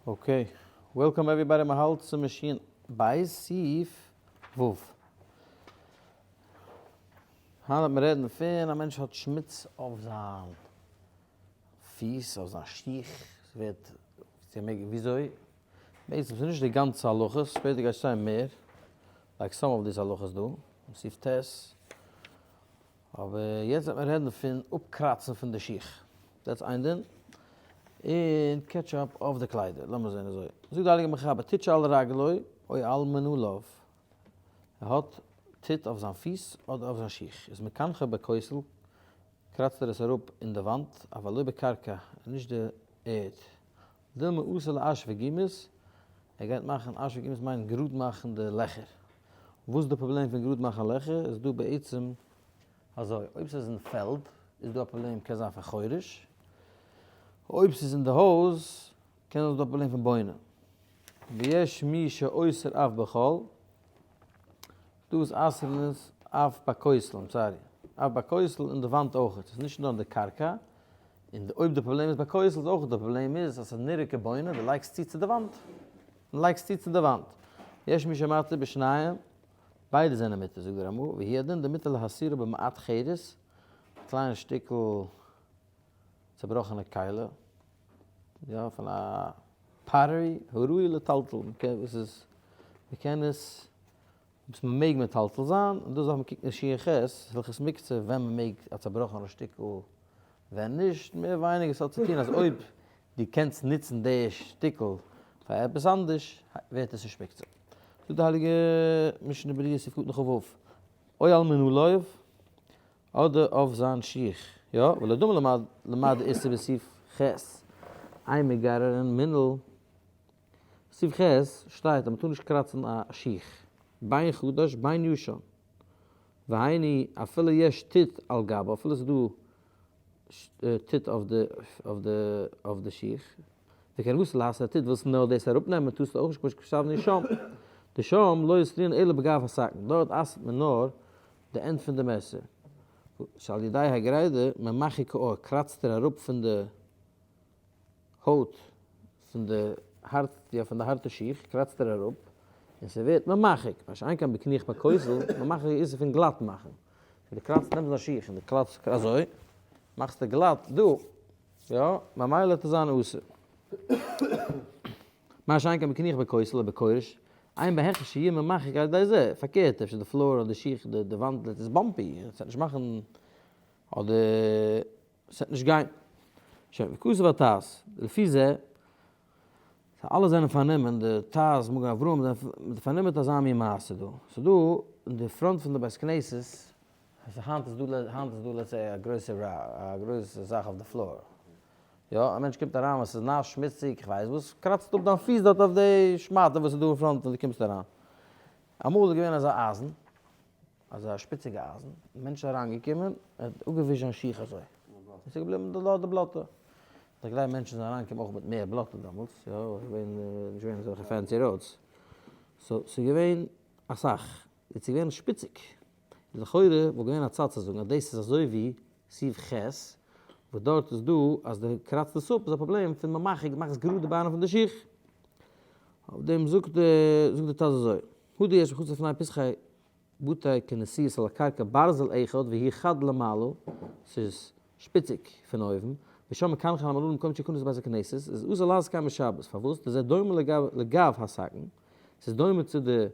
Okay, welcome everybody, מען האלט צום שין בית סעיף ו'. היינט וועט מען רעדן פון א מענטש האט שמוץ אויף זיין פיס, אויף זיין שיך, ס'ווערט, וויאזוי, בעצם ס'איז נישט די גאנצע הלכות, שפעטער גייט שטיין מער, like some of these הלכות דא, סעיף ט'. אבער יעצט וועט מען רעדן פון אפקראצן פון די שיך, that's איין דין, און ketchup אויף די קליידער, לאמיר זען אזוי, זאגט די הייליגע מחבר, טיט שעל רגלו או על מנעליו, ער האט טיט אויף זיין פיס אדער אויף זיין שיך, איז מקנחה בכותל, קראצט ער עס אראפ אין די וואנט, אבל לא בקרקע, נישט די ערד, דילמא אתי לאשוי גומות, ער גייט מאכן אשוי גומות מיינט גראד מאכן די לעכער. וואס איז די פראבלעם פון גראד מאכן לעכער? איז דא בעצם אזוי, אויב ס'איז אין פעלד איז דא א פראבלעם קען זיין פון חורש, אויב ס'איז אין די הויז קען זיין דא א פראבלעם פון בונה. ויש מי שאוסר אף בחול, דא וואס אסר'ן עס אף בכותל, I'm sorry, אף בכותל אין די וואנט אויכעט, ס'איז נישט נאר אין די קרקע, און אויב די פראבלעם איז בכותל איז אויך די פראבלעם איז אז ס'איז נראה כבונה, די לייגסט צו צו די וואנט, און לייגסט צו צו די וואנט. יש מי שמתיר בשניהם, ביידע זענען מותר זאגט די רמ"א, והוא הדין דמותר להסירו במעט חרס, א קליינע שטיקל צובראכענע כלי, יא פון א pottery, הראוי לטלטול, מ'קען וואס איז, מ'קען עס, וואס מ'מעג מטלטל זיין, און דאס דארף מען קוקן אין שין ח, הלכות מוקצה, ווען מ'מעג א צובראכענע שטיקל, ווען נישט, מער ווייניגער ס'האט צו טון אז אויב דו קענסט נוצן די שטיקל פאר עפעס אנדערש, ווערט עס נישט מוקצה. זאגט די הייליגע משנה ברורה סעיף קטן כ ו, או על מנעליו, אדער אויף זיין שיך, יא, ולא דומה למה דאיתא בסעיף ח', אין מגררין מנעל, סעיף ח' שטייט אז מ'טאר נישט קראצן א שיך, בין חדש בין ישן, והיינו אפילו יש טיט על גבו, אפילו ס'איז דא טיט אויף די שיך, וכן אסור להסיר הטיט, ווילסט נאר דאס אראפנעמען טארסטו אויך נישט כמו שכתבנו שם, דשם לא אסרינן אלא בגב הסכין, דארט אסר'ט מען נאר די end פון די מעסער, שעל ידי הגרידה ממחק העור, קראצט ער אראפ פון די הויט פון די הארט, יא פון די הארטע שיך קראצט ער אראפ, און ס'ווערט ממחק, מה שאין כן בקינוח בכותל, ממחק איז פון גלאט מאכן, ווען דו קראצט נעמסט א שיך און דו קלאפסט אזוי, מאכסטו גלאט דא, יא, ממילא וועט עס זיין אסור. מה שאין כן בקינוח בכותל או בקורה, אין בהכרח שיהיה ממחק על ידי זה, פארקערט אפשר די floor אדער די שיך די וואנט איז bumpy, עס וועט נישט מאכן אדער עס וועט נישט גיין. שוין, וכתב הט"ז, לפי זה, אלע זענען פארנומען, די ט"ז, מגן אברהם זענען פארנומען מיט אזא מין מעשה דא. ס'איז דא אין די front פון די בית כנסת, היינט איז דא היינט איז דא let's say א גרויסע א גרויסע זאך אויף די floor, יא, א מענטש קומט אריין ווען ס'איז נאס, שמוציג, כ'ווייס וואס, קראצט אפ דיין פיס דארט אויף די שמאטע וואס איז דא אין front ווען דו קומסט אריין. אמאל איז געווען אזא אייזן, אזא שפיציגע אייזן, א מענטש איז אריינגעקומען, ער האט אפגעווישט זיין שיך אזוי, און ס'איז געבליבן דארט די בלאטע. איך גלייב מענטשן זענען אריינגעקומען אויך מיט מער בלאטע דעמאלטס, יא, ס'איז געווען, נישט געווען אזעלכע fancy roads, so ס'איז געווען אסאך, און ס'איז געווען שפיציג. לכאורה וואלט געווען א צד צו זאגן אז דאס איז אזוי ווי סעיף ח' וואס דארט איז דא אז די קראצט עס אפ איז א פראבלעם פון ממחק מאך עס גראד די ביינער פון די שיך. אויף דעם זאגט די זאגט די טז אזוי, הא דיש בחצר לפני פתחי בתי כנסיות על הקרקע ברזל אחד והוא חד למעלה, ס'איז שפיציג פון אויבן, ושם מקנחין המנעלים במקום שיכנס לבית הכנסת, איז אסור לעשות כן בשבת, פארוואס? דזה דומה לגב הסכין, ס'איז דומה צו די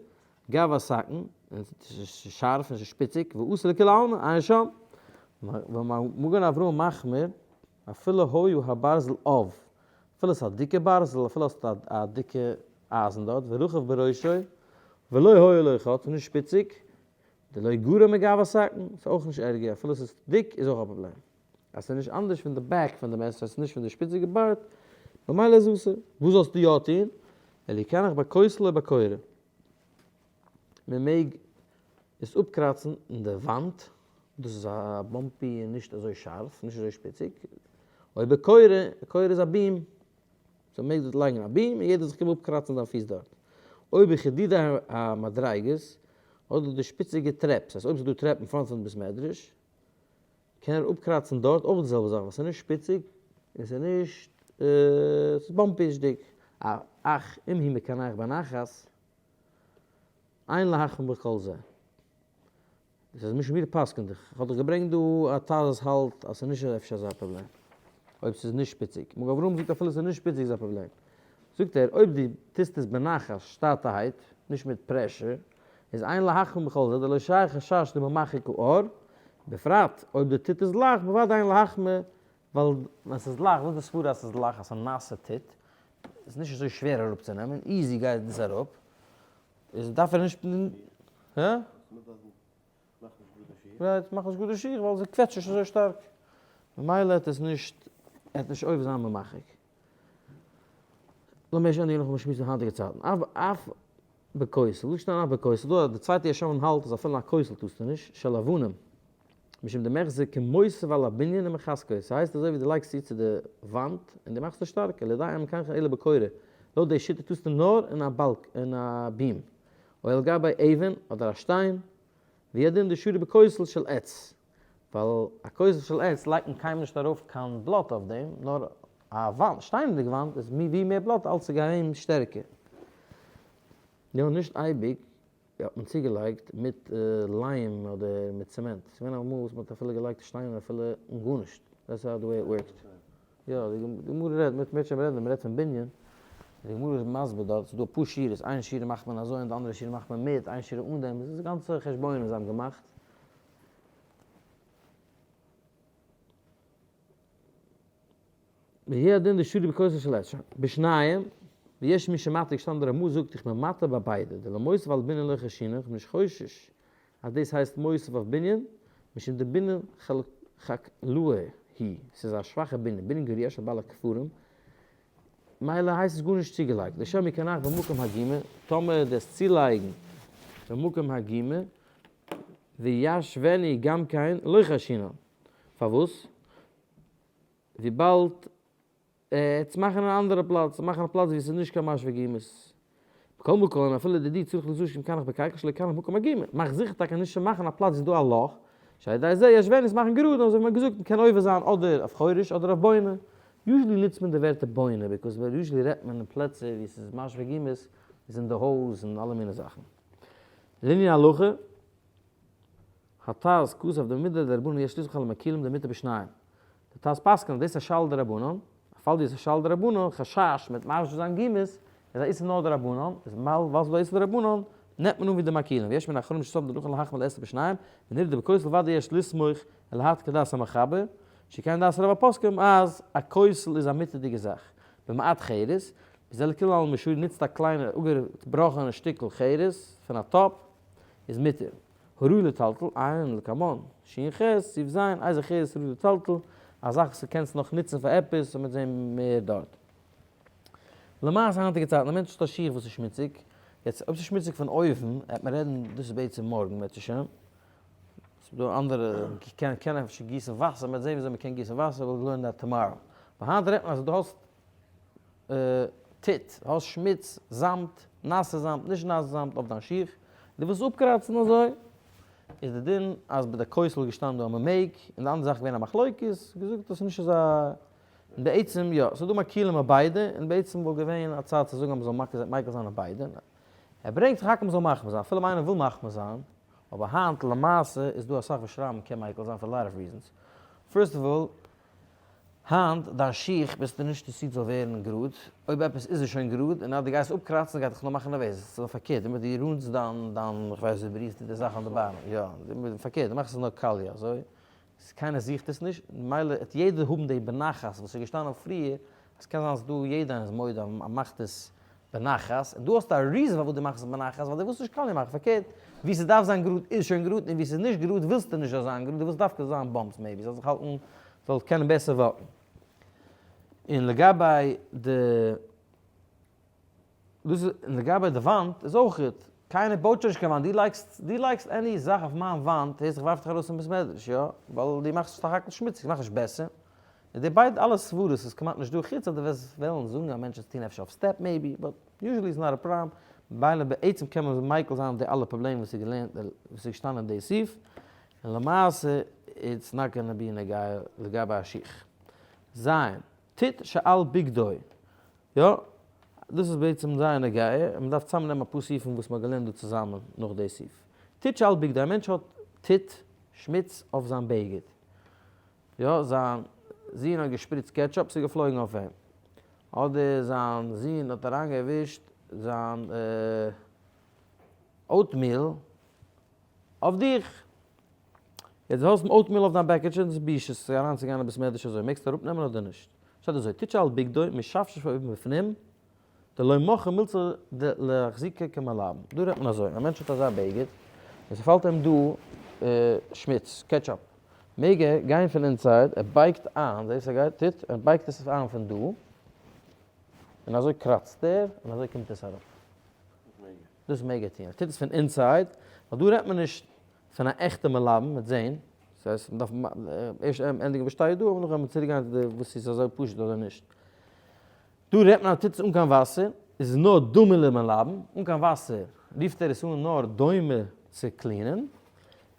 גב הסכין, און ס'איז שארף און ס'איז שפיציג, ואסור לכולי עלמא, עיין שם. ומגן אברהם מחמיר, אפילו היה הברזל עב, אפילו ס'איז א דיקע ברזל, אפילו האסט א דיקע אייזן דארט, ורחב בראשו, ולא היה לו חד, ס'איז נישט שפיציג, דלא גרע מגב הסכין, ס'איז אויך נישט ערגער, אפילו ס'איז דיק איז אויך א פראבלעם. אז ס'איז נישט אנדערש פון די back פון די מעסער, ס'איז נישט פון די שפיציגע part, ממילא איז אסור. וואס זאלסטו יא טון? אלא יקנח בכותל או בקורה. מען מעג עס אפקראצן אין די וואנט, דאס איז א bumpy און נישט אזוי שארף, נישט אזוי שפיציג. או בקורה, קורה איז א beam, so מען מעג דארט לייגן א beam און יעדער זאל זיך קומען אפקראצן זיין פיס דארט. או בחידודי המדריגות, אדער די שפיציגע טרעפ, ס'הייסט אויב ס'איז דא טרעפ אין front פון בית מדרש, קען ער אפקראצן דארט אויך די זעלבע זאך ווייל ס'איז נישט שפיציג און ס'איז נישט ס'איז bumpy נישט דיק. אך אם הוא מקנח בנחת, אין להחמיר בכל זה. דאס איז נישט מיר פסק'נט איך האב דאך געברענגט דא א טז וואס האלט אז ס'איז נישט אפשר אזא פראבלעם אויב ס'איז נישט שפיציג, מגן אברהם זאגט אפילו ס'איז נישט שפיציג איז א פראבלעם, זאגט ער אויב דו טוסט עס בנחת שטאטערהייט נישט מיט pressure איז אין להחמיר בכל זה דלא שייך חשש דממחק העור, בפרט אויב די טיט איז לח בוודאי אין להחמיר ווייל ווען ס'איז לח וואס איז די סברה אז ס'איז לח אז ס'איז נאסע טיט איז נישט אזוי שווער אראפצונעמען easy גייט דאס אראפ איז דארף ער נישט הא? right, מאך נישט גראדע שיך ווייל זיי קוועטשן נישט אזוי שטארק. ממילא העט עס נישט, העט נישט עובר זיין ממחק. לאמיר ערשט ענדיגן נאכדעם שמועסן היינטיגע צייטן. אף אף בכותל, וואו שטייט אף בכותל? דא די צווייטע יש אומרים האלט אז אפילו א כותל טארסטו נישט, של אבנים. משום דמיחזי כמוסיף על הבנין ומחזקו, ס'הייסט אזוי ווי דו לייגסט צו צו די וואנט און דו מאכסט עס שטארקער, לדעה אין מקנחין אלא בקורה, לויט די שיטה טוסטו נאר אין א balk אין א beam, או על גבי אבן אדער א שטיין, והוא הדין דשרי בכותל של עץ, ווייל א כותל של עץ לייגט מען קיינמאל נישט ארויף קיין בלאט אויף דעם, נאר א וואנט, שטיינערדיג וואנט איז ווי מער בלאט אלץ איז געווען שטערקער. יא נישט אייביג האט מען צוגעלייגט מיט ליים אדער מיט צעמענט, ס'איז געווען אמאל וואס מ'האט אפילו געלייגט שטיינער אפילו אן גארנישט, that's how the way it worked. יא, די גמרא רעדט, מ'וועט מירצעשעם רעדן ווען מ'רעדט פון בנין, די גמרא איז מסביר דארט, ס'איז דא אפאר שורות, איין שורה מאכט מען אזוי און די אנדערע שורה מאכט מען מיט, איין שורה אן דעם, ס'איז גאנצע חשבונות זיי האבן געמאכט. והוא הדין דשרי בכותל של עץ, בשניים, ויש מי שמתיר געשטאנען דער רמא זאגט איך בין מתיר ביי ביידע, דלמוסיף על בנין לא חיישינן, איך בין נישט חושש אז דאס הייסט מוסיף אויף בנין, משום דבנין חקלאה היא, ס'איז א שוואכע בנין, בנין גרוע של בעלי כפרים, מילא הייסט עס גארנישט צוגעלייגט, לשם יקנח במקום הגימה, טאמער דאס צולייגן במקום הגימה, וישבני גם כן לא חיישינן, פארוואס? וויבאלד עטס מאכן אן אנדערע פלאץ, מאכן א פלאץ ווי עס איז נישט קיין משווה גומות. מכל מקום, אפילו דידי צריך לזוז אם קנח בקרקע שלא יקנח במקום הגומא. מאך זיכער טאקע נישט צו מאכן א פלאץ ווי ס'איז דא א לאך, שעל ידי זה ישווינו עס מאכן גראד, אזוי ווי מ'האט געזאגט, מ'קען עובר זיין אדער אויף חורש אדער אויף בונה. usually נוצט מען די ווערטער בונה, because usually רעדט מען אין פלעצער ווי עס איז משווה גומות, איז אין די הויז און אלע מיני זאכן. לענין הלכה. הטז כתב דמידי דרבנן יש לסמוך על המקילים דמותר בשניים. די טז פסק'נט אז דאס איז א שאלה דרבנן, א פאל ווי עס איז א שאלה דרבנן, חשש מיט משווה זיין גומות, איז א איסור נאר דרבנן, איז מל ווייל ס'איז דא איסור דרבנן, נעמט מען אן ווי די מקילים, ויש מן האחרונים שסברו דנכון להחמיר לאיסור בשניים, ונראה דבכותל ודאי יש לסמוך ולהעתיק כדעת המחבר, שכן דעת רוב הפוסקים אז א כותל איז א מותר'דיגע זאך, במעט חרס, וזה לכולי עלמא שרי נוצט א קליינע אפגעבראכענע שטיקל חרס פון א טאפ, איז מותר. הראוי לטלטל, עיין לקמן, ש"ח, סעיף ז', איזה חרס ראוי לטלטל, א זאך וואס דו קענסט נאך נוצן פאר עפעס, און מ'וועט זען מער דארט. למעשה היינטיגע צייטן, א מענטש האט א שיך וואס איז שמוציג, יעצט אויב ס'איז שמוציג פון אויבן, העט מען רעדן, דאס איז בעצם מארגן בעזהשי"ת, ס'איז דא אנדערע, מ'קען קען אפשר גיסן וואסער, מ'וועט זען וויאזוי מ'קען גיסן וואסער, we'll learn that tomorrow. אבער היינט רעדט מען אז דו האסט טיט, האסט שמוץ, זאמד, נאסע זאמד, נישט נאסע זאמד אויף דיין שיך, דו ווילסט אפקראצן אזוי, איז די דין אז ביי די כותל איז געשטאנען דא אז מען מעג, און די אנדערע זאך איז געווען א מחלוקת, געזאגט אז ס'איז נישט אזא, און בעצם יא, ס'איז דא מקילים אויף ביידע, און בעצם וואלט געווען א צד צו זאגן אז מ'זאל מיקל זיין אויף ביידע, ער ברענגט זיך הכל מ'זאל מחמיר זיין, אפילו איינער וויל מחמיר זיין, אבער היינט למעשה איז דא אסאך וואס שרייבן מ'קען מיקל זיין for lot of reasons, first of all, היינט דיין שיך ביסטו נישט אינטערעסירט זאל ווערן גראד, אויב עפעס איז עס שוין גראד און אז דו גייסט אפקראצן גייט דיך נאר מאכן נערוועז, עס איז נאר פארקערט, דו ruin סט דיין דיין איך ווייס ווי דו רופסט די זאך אן די באן, יא, פארקערט דו מאכסט עס נאר קאליע אזוי, קיינער זוכט עס נישט, ממילא וועט יעדער האבן די בנחת וואס איז געשטאנען פריער, עס קען זיין אז דא יעדער איינער איז מודה אז מען מאכט עס בנחת, און דא האסטו א reason פארוואס דו מאכסט עס בנחת, ווייל דו ווילסט נישט קאליע מאכן, פארקערט, וואו ס'דארף זיין גראד איז שוין גראד, און וואו ס'איז נישט גראד ווילסטו נישט זאל זיין גראד, דו ווילסט דווקא זאל זיין bumps maybe, זאל זיך האלטן, זאל קענען בעסער walk ן. און לגבי די, דאס איז, און לגבי די וואנט איז אויכעט, קיינער בויט שוין נישט קיין וואנט, דו לייגסט, דו לייגסט any זאך אויף מיין וואנט, הערסט איך ווארף דיך ארויס פון בית מדרש, יא? ווייל דו מאכסט סך הכל שמוציג, מאך נישט בעסער. און די ביידע אלע סברות איז כמעט נישט דא חוץ אז דו וועסט וועלן זאגן א מענטש עס טון אפשר אויף step maybe but usually איז not a problem מילא בעצם קען מען מיקל זיין אויף די אלע פראבלעמען וואס איז געלערנט וואס איז געשטאנען אין די סעיף און למעשה it's not gonna be נוגע לגבי א שיך. ז' טיט שעל בגדו יא. דאס איז בעצם זייער נוגע, און מ'דארף צוזאמנעמען אפאר סעיפים וואס מ'האט געלערנט דא צוזאמען נאך די סעיף. טיט שעל בגדו, א מענטש האט טיט, שמוץ, אויף זיין בגד. יא, זיין זון האט געשפריצט ketchup, ס'איז געפלויגן אויף אים. אדער זיין זון האט אריינגעווישט זיין oatmeal אויף דיך. יעצט דו האסט oatmeal אויף דיין בעקיטשע און עס איז בושות צו אריינצוגיין אין בית מדרש אזוי, מעגסטו אראפנעמען אדער נישט? שטייט אזוי, טיט שעל בגדו משפשפו מבפנים, דלא מחה מילתא דלהחזיקה כמלבן. דא רעדט מען אזוי, א מענטש האט אזא בגד, און ס'פאלט אים דא שמוץ, ketchup, מעג ער גיין פון inside, ער בייגט איין, זעסט ער גייט, טוט, ער בייגט עס איין פון דא, און אזוי קראצט ער, און אזוי קומט עס אראפ. דאס מעג ער טון, ער טוט עס פון inside, ווייל דא רעדט מען נישט פון א עכטע מלבן, מ'וועט זען, ס'הייסט מ'דארף ערשט ענדיגן וואס שטייט דא, און נאכדעם וועט מען צוריק גיין צו די וואס איז אזוי פשוט אדער נישט. דא רעדט מען אז טוט עס אן קיין וואסער, איז עס נאר דומה למלבן, אן קיין וואסער רופט ער עס אן נאר דומה צו clean ען, און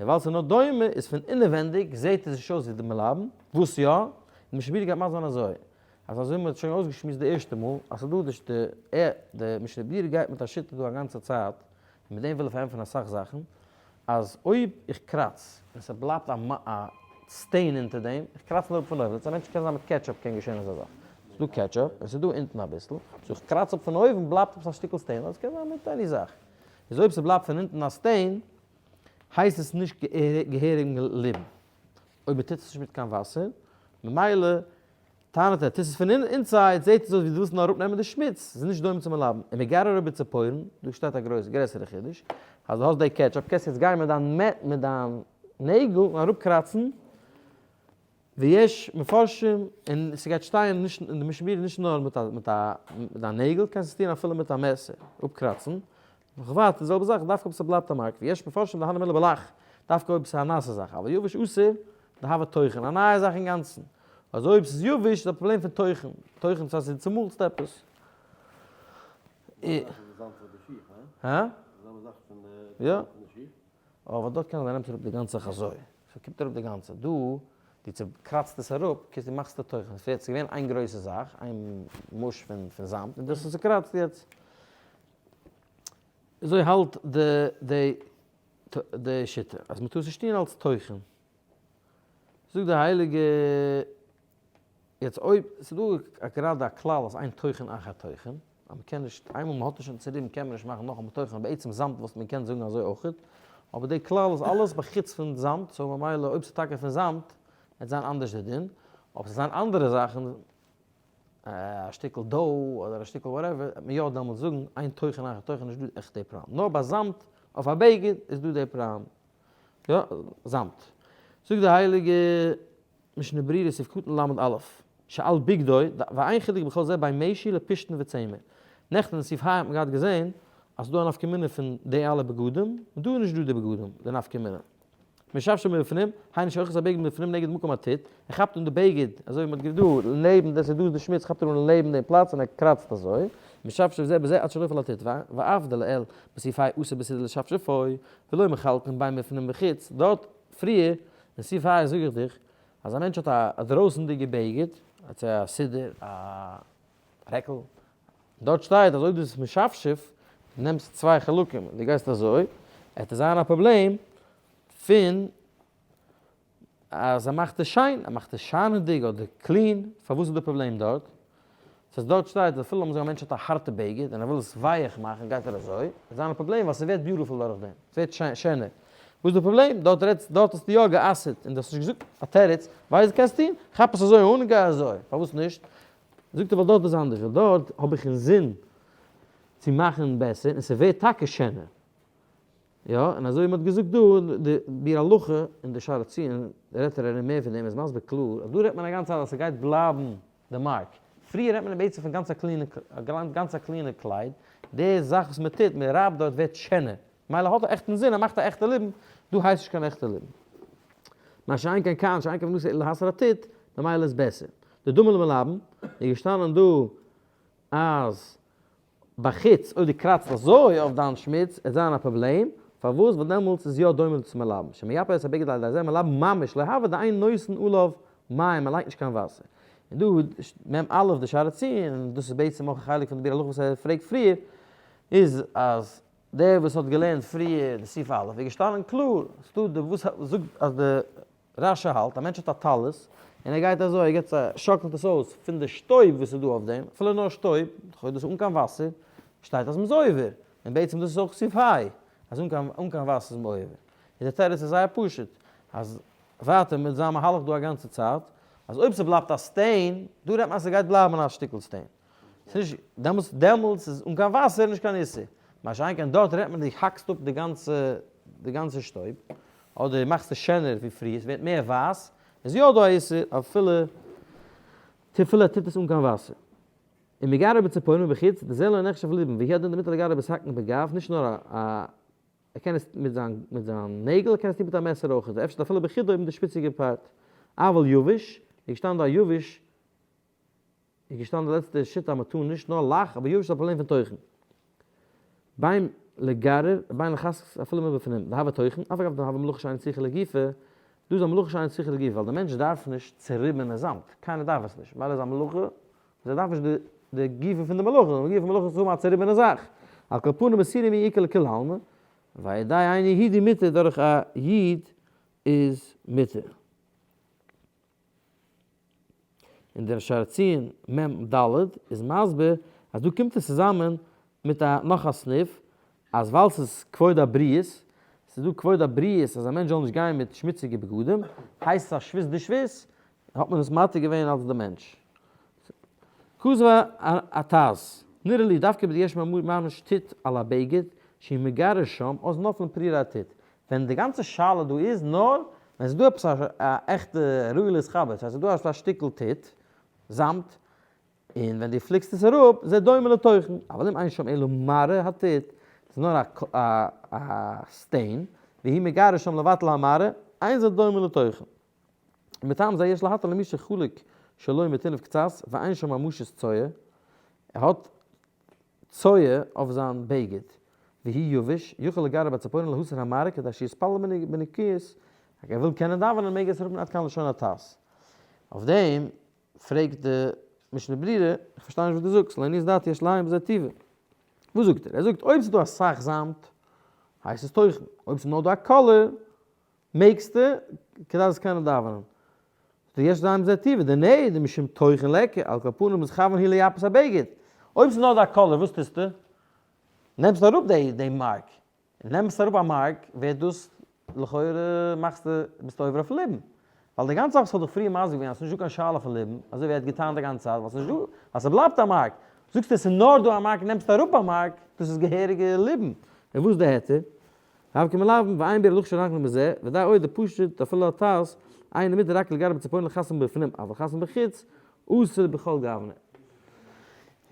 ווייל ס'איז נאר דומה איז פון אינעווענדיג זעט עס נישט אויס ווי די מלבן, וואס יא? און משנה ברורה גייט מסביר זיין אזוי, אז אזוי ווי מ'האט שוין אויסגעשמועסט די ערשטע מאל, אז ס'איז דא די די די משנה ברורה גייט מיט א שיטה דא א גאנצע צייט, און מיט דעם וויל ער פארענטפערן אסאך זאכן, אז אויב איך קראץ און ס'בלייבט א א stain אונטער דעם, איך קראץ נאר אפ פון אויבן, א מענטש קען זיין מיט ketchup קען געשען אזא זאך, ס'איז דא ketchup און ס'איז דא אונטן אביסל, so איך קראץ אפ פון אויבן בלייבט עפעס א שטיקל stain, אדער ס'קען זיין מיט any זאך, איז אויב ס'בלייבט פון אונטן א stain הייסט עס נישט געהעריג ליבון, אויב מ'טוט עס נישט מיט קיין וואסער, ממילא טענה'ט ער, טוסט עס פון inside, זעהט עס אויס ווי דו ווילסט נאר אראפנעמען די שמוץ, ס'איז נישט דומה צו מלבן. און מגררו בציפורן, דא שטייט א גרויס גרעסערע חידוש, אז דו האסט די ketchup קענסטו יעצט גיין מיט דיין מיט דיין נעגל און אראפקראצן, ויש מפרשים, און ס'גייט שטיין נישט אין די משנה ברורה נישט נאר מיט א מיט א מיט דיין נעגל, קענסט עס טון אפילו מיט א מעסער, אפקראצן, נאך ווייטער די זעלבע זאך, דווקא אויב ס'בלייבט א mark, ויש מפרשים דהני מילי בלח, דווקא אויב ס'איז א נאסע זאך, אבל יבש אסור, דהוי טוחן, א נייע זאך אינגאנצן. אז אויב ס'איז יבש איז א פראבלעם פון טוחן, טוחן דאס הייסט דו צומאלסט עפעס. הא? יא. אבער דארט קען זיין נעמט אראפ די גאנצע זאך אזוי. ס'קומט אראפ די גאנצע. דא, דו צוקראצט עס אראפ, כאילו דו מאכסט א טוחן. ס'איז געווען איין גרויסע זאך, איין מוש פון זאמד, און דו האסט עס צוקראצט יעצט. אזוי האלט די די שיטה, אז מ'טאר עס נישט טון אלס טוחן. זאגט די הייליגע, יעצט אויב, ס'איז דא גראדע א כלל אז אין טוחין אחר טוחין, אז מ'קען נישט, איינמאל מ'האט עס שוין צוריבן קען מען נישט מאכן נאכאמאל טוחין, בעצם זאמד וואלט מען געקענט זאגן אזוי אויכעט, אבער די כלל איז אלעס בחוץ פון זאמד, so ממילא אויב ס'איז טאקע פון זאמד, וועט זיין אנדערש די דין, אויב ס'זאל זיין אנדערע זאכן, א שטיקל dough אדער א שטיקל whatever, וועט מען יא דעמאלטס זאגן אין טוחין אחר טוחין נישט דא עכט די פראבלעם, נאר ביי זאמד אויף א בגד איז דא די פראבלעם. יא, זאמד. זאגט די הייליגע משנה ברורה סעיף קטן ל' שעל בגדו, ואין חילוק בכל זה בין משי לפשתן וצמר. נעכטן אין סעיף ה' האט מען געהאט געזען אז ס'דא א נפקא מינה פון די אלע בגדים, און דא איז נישט דא די בגדים, די נפקא מינה. משפשף מבפנים, היינו שאוחז הבגד מבפנים נגד מקום הטיט, ער כאפט אן די בגד, אזוי ווי מ'האט געזאגט דא, לעבן, דאס איז דא איז די שמוץ, כאפט ער אן לעבן דעם פלאץ און ער קראצט אזוי, משפשף זה בזה עד שנופל הטיט, ואף דלעיל בסעיף ה' אסור בסודר לשפשפו, ולא מחלקין בין מבפנים ומחוץ, דארט פריער אין סעיף ה' זאג איך דיך, אז א מענטש האט א דרויסענדיגע בגד, א סידור, א רעקל, דארט שטייט אז אויב דו ביסט משפשף, נעמסט צוויי חלקים און דו גייסט אזוי, עט עס זיין א פראבלעם פון אז ער מאכט עס שיין, ער מאכט עס שיינעדיג אדער clean, פארוואס איז די פראבלעם דארט? ס'הייסט דארט שטייט אז אפילו לאמיר זאגן א מענטש האט א הארטע בגד און ער וויל עס ווייעך מאכן גייט ער אזוי, איז זיין א פראבלעם ווייל ס'ווערט beautiful דורך דעם, ס'ווערט שענער. וואס איז די פראבלעם? דארט רעדסט דארט האסטו יא גע'אסר'ט און דו האסט נישט געזאגט א תירוץ, ווייסט וואס קענסט טון? כאפ עס אזוי אן און גיי אזוי, פארוואס נישט? זאגט ער ווייל דארט איז אנדערש, ווייל דארט האב איך אינזין צו מאכן בעסער און ס'ווערט טאקע שענער. יא, און אזוי ווי מ'האט געזאגט דא, די ביאור הלכה אין די שער הציון רעדט ער ארום מער פון דעם, איז מסביר קלאר אז דא רעדט מען א גאנצע צייט אז ס'גייט בלייבן די mark. פריער רעדט מען בעצם פון גאנץ א clean ע, גאנץ א clean ע קלייד, די זאך וואס מ'טוט, מ'רייבט דארט ווערט שענער. מילא האט ער עכט אינזין, ער מאכט א עכטע ליבון, דא הייסט נישט קיין עכטע ליבון. מה שאין כן כאן, שאין כוונתו אלא להסיר הטיט, ממילא איז בעסער. די דומה למלבן, איז געשטאנען דא אז בחוץ, אויב דו קראצט אזוי אויף דיין שמוץ, עט זיין א פראבלעם, פארוואס? ווייל דעמאלטס איז יא דומה צו מלבן, שמייפה את הבגד על ידי זה מלבן ממש, לא הוה דאין נותן עליו מים, מען לייגט נישט קיין וואסער. און דא מ א די שערי ציון, און דאס איז בעצם אויך א חלק פון די ביאור הלכה וואס ער פרעגט פריער, איז אז דער וואס האט געלערנט פריער די סעיף א' איז געשטאנען קלאר, ס'דא די וואס זאגט אז די רשי האלט, א מענטש האט א טלית, און ער גייט אזוי, ער געבט א, שאקלט עס אויס פון די שטויב וואס איז דא אויף דעם, אפילו נאר שטויב, לכאו' דאס איז אן קיין וואסער, שטייט אז מ'איז עובר, און בעצם דאס איז אויך סעיף ה', אז אן קיין אן קיין וואסער איז מען עובר. און די תירוץ איז זייער פשוט, אז ווייטער מיט זיין מהלך דא א גאנצע צייט, אז אויב ס'בלייבט א stain, דא רעדט מען אז ס'גייט בלייבן א שטיקל stain. ס'נישט, דעמאלטס דעמאלטס איז אן קיין וואסער נישט קיין איסור. מה שאין כן דארט רעדט מען דו האקסט אפ די גאנצע די גאנצע שטויב, אדער מאכסט עס שענער ווי פריער, ס'ווערט מער ווייס, איז יא דא א איסור אפילו אפילו ער טוט עס אן קיין וואסער. און מגרה בציפורן מבחוץ, דזה לא נחשב ליבון, והוא הדין דמותר לגרה בסכין בגב, נישט נאר א ער קען עס מיט זיין מיט זיין נעגל, ער קען עס טון מיט א מעסער אויך, אפשר אפילו בחידו מיט די שפיציגע part. אבל יבש, איז געשטאנען דא א יבש, איז געשטאנען די לעצטע שיטה אז מען טאר נישט נאר לח, אבער יבש איז א פראבלעם פון טוחן. בין לגרר ובין לחסכס אפילו מבפנים, דהוה טוחן, אף על גב דהוה מלאכה שאינה צריכה לגופה, דא איז א מלאכה שאינה צריכה לגופה, ווייל דער מענטש דארף נישט צוריבענע זאמד, קיינער דארף עס נישט, מילא איז א מלאכה, וואס ער דארף נישט די גופה פון די מלאכה, די גופה פון מלאכה איז צו האבן א צוריבענע זאך, על כל פנים איסורא מי איכא לכולי עלמא, ועל ידי איין יהודי מותר דורך א איד איז מותר. און דער שער ציון מ ד איז מסביר אז דא קומט עס צוזאמען מיט א נאך א סניף, אז ווייל ס'איז כבוד הבריות, ס'איז דא כבוד הבריות אז א מענטש זאל נישט גיין מיט שמוציגע בגדים, הייסט עס א שבות דשבות, האט מען עס מתיר געווען אלס די מענטש. כתב הטז, נראה לי דווקא בדיש ממש טיט על הבגד שהיא מגרש שם אז נופלין פרירי הטיט, ווען די גאנצע שאלה דא איז נאר ווען ס'איז דא עפעס א עכטע ראוי להתכבד, ס'הייסט ס'איז דא אזא שטיקל טיט, זאמד, און ווען דו פליקסט עס אראפ, זה דומה לטוחן, אבל אם אין שם אלא מראה הטיט, ס'איז נאר א stain, והוא מגרר שם לבטל המראה, אין זה דומה לטוחן. ומטעם זה יש להתיר למי שחלוק שלו מטינוף קצת ואין שם ממשות צואה, ער האט צואה אויף זיין בגד, והוא יבש, יכול לגרר בצפורן להסיר המראה כדי שיתפלל בנקיות, ער וויל קענען דאווענען מעג ער עס אראפנעמען עד כאן לשון הטז. אויף דעם פרעגט די משנה ברורה, איך פארשטיי נישט וואס דו זאגסט, לעניות דעתי יש לעיין בזה טיבה. וואס זאגט ער? ער זאגט אויב ס'איז דא אסאך זאמד הייסט עס טוחן, אויב ס'איז נאר דא א קאליר מעגסטו, כדי זאלסט קענען דאווענען. די יש לעיין בזה טיבה, די נע, די משום טוחן ליכא, על כל פנים איז כוון היא ליפות הבגד. אויב ס'איז נאר דא א קאליר וואס טוסטו? נעמסט אראפ די mark. נעמסט אראפ א mark ווערט דאס לכאורה מאכסטו ביסטו עובר אויף ליבון. ווייל די גאנצע זאך וואס כ'האב דיך פריער מסביר געווען אז ס'נישט דא קיין שאלה פון ליבון, אזוי ווי ער האט געטענה'ט די גאנצע צייט ווייל ס'נישט דא, ווייל ס'בלייבט א mark. זאגסטו עס איז נאר דא א mark נעמסטו אראפ א mark, דאס איז געהעריגע ליבון. און וואס איז די היתר? רב כמלבן ואין ביאור הלכה שאנחנו בזה, ודאי אויב די פשוט אפילו הטז, אינו מותר רק לגרר בציפורן לחסם בפנים, אבל חסם בחוץ, אסור בכל גוונא.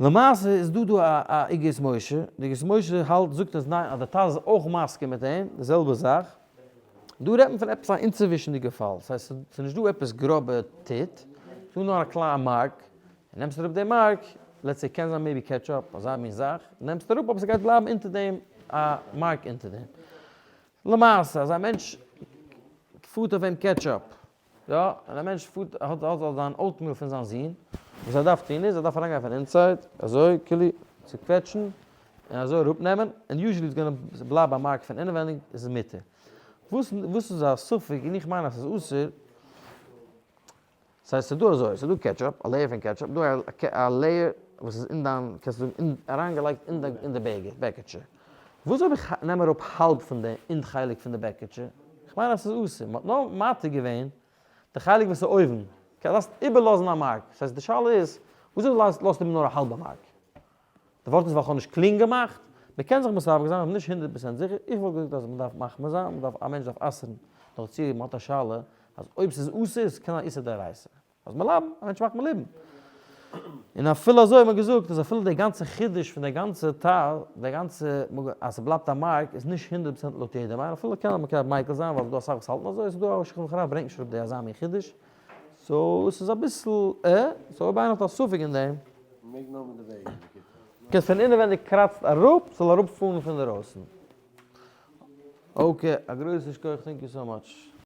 למעשה איז דא דא א אגרות משה, די אגרות משה האלט זאגט אז ניין אז די טז איז אויך מסכים מיט אים, די זעלבע זאך, דא רעדט מען פון עפעס א אינצווישענדיגע פאל, ס'הייסט ס'איז נישט דא עפעס גראבע טיט, ס'איז דא נאר א קליין mark, און נעמסט אראפ די mark, let's say קען זיין maybe ketchup, אזא מין זאך, נעמסט אראפ אבער ס'גייט בלייבן אונטער דעם א mark אונטער דעם. למעשה אז א מענטש פארט אויף אים ketchup, יא, און א מענטש פארט האט האט זיין oatmeal פון זיין זון, וואס ער דארף טון איז ער דארף אריינגיין פון inside, אזוי כאילו צו קוועטשן, און אזוי אראפנעמען, און usually איז gonna בלייבן א mark פון אינעווענדיג, איז עס מותר. וואס וואס איז א ספק און איך מיין אז ס'איז אסור, ס'הייסט ס'איז דא אזוי, ס'איז דא ketchup, א layer פון ketchup, דא א layer וואס איז אין דיין, קענסט זאגן אין, אריינגעלייגט אין די אין די בעקעטשע. וואס אויב איך נעם אראפ האלב פון די אין חלק פון די בעקעטשע? איך מיין אז ס'איז אסור, מ'האט נאר מתיר געווען די חלק וואס איז אויבן, דארפסט איבערלאזן א mark, ס'הייסט די שאלה איז, וואס אויב לאזט איבער נאר א האלבע mark? די ווארט איז ווייל כ'האב נישט clean געמאכט, מ'קען זיך מסווג זיין, כ'בין נישט 100% זיכער, איך וואלט געזאגט אז מ'דארף מחמיר זיין, מ'דארף, א מענטש דארף אסר'ן, נאכדערצו מ'האט א שאלה אז אויב ס'איז אסור, עס קען זיין איסור דאורייתא, אז מלבן, א מענטש מאכט מלבן. און אפילו אזוי האט מען געזאגט אז אפילו די גאנצע חידוש פון די גאנצע טייל, די גאנצע אז ס'בלייבט א mark איז נישט 100% לויט יעדעם איינעם, אפילו קען מען מיקל זיין ווייל ס'דא אסאך וואס האלטן אזוי, ס'איז דא א שולחן ערוך הרב ברענגט נישט אראפ די אזא מין חידוש, so ס'איז אביסל ע, so אויב איינער האט א ספק אין דעם. מעג נאר מיט די וועג, בקיצור. קענסט פון אינעווענדיג קראצט אראפ, ס'זאל אראפפארן פון דערויסן. okay, א גרויסן שכוח, thank you so much.